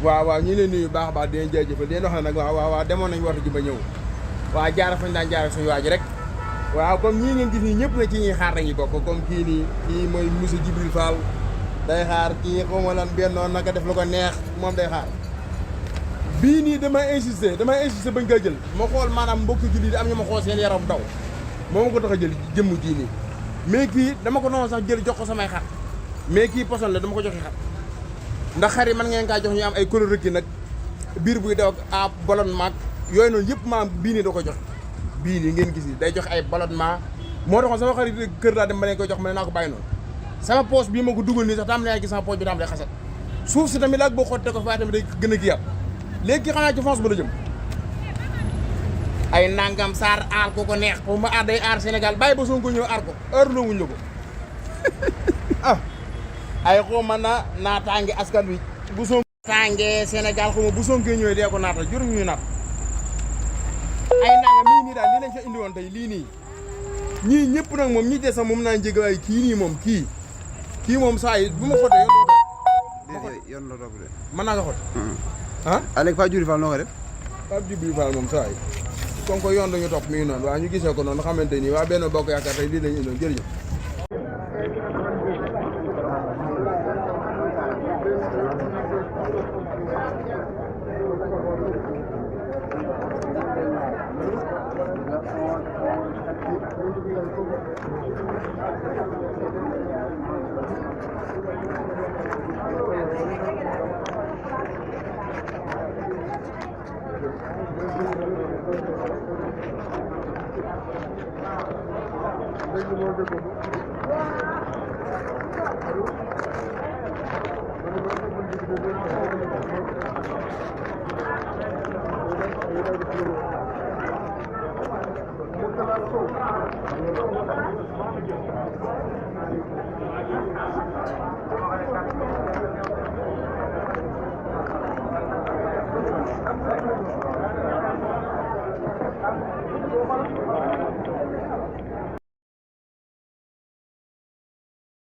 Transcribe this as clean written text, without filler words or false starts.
waaw ñu leen nuyu baax a baax di leen jaajëfal di leen wax ne nag waaw demoon nañu waxtu ji ba ñëw waaw jaara fañ daan jaara suñu waa ji rek waaw comme ñii ngeen gis nii ñëpp na ci ñuy xaar nañu bokk comme kii nii kii mooy monsieur Djibril Fall day xaar kii xaw ma lan bennoon naka def lu ko neex moom day xaar bii nii damay insister bañ koy jël ma xool maanaam mbokki julli di am ñu ma xool seen yaram daw moo ma ko tax a jël jëmm jii nii mais kii dama ko noonu sax jël jox ko samay xar mais kii poson la dama ko joxe xar ndax xar yi mën ngeen kaa jox ñu am ay couleur rëkki nag biir buy daw a ballonnement yooyu noonu yëpp maam bii nii da ko joxe bii nii ngeen gis ni day joxe ay ballonnement moo taxoon sama xarit kër laa dem ba leen koy jox ma ne naa ko bàyyi noonu sama poche bii ma ko dugal nii sax tam ne gis sama poche bi daam day xasat suuf si tamit laag boo xottee ko faa tamit day gën a giyaat léegi kii xanaa ci France ba la jëm ay nangam saar aar ko neex xaw ma aar day aar Sénégal bàyyi ba Sonko ñëw aar ko heure loo wuñ la ko ah ay xawma na naataange askan wi bu Sonko tàngee Sénégal xawma bu Sonko ñëwee dee ko naata jur ñuy naat ay nangam lii nii daal lii lañ fa indi woon tey lii nii ñii ñëpp nag moom ñi des sax moom naa njëg ay kii nii moom kii moom saa yi bu ma xotee yoon la topp de mën naa nga xot ah léegi Pape Djibril Fall noo ko def Pape Djibril Fall moom saa yi comme que yoon dañu topp mi ngi noonu waaw ñu gisee ko noonu xamante nii waa Benno Bokk Yaakaar tey lii lañu indoon jërëjëf Thank you.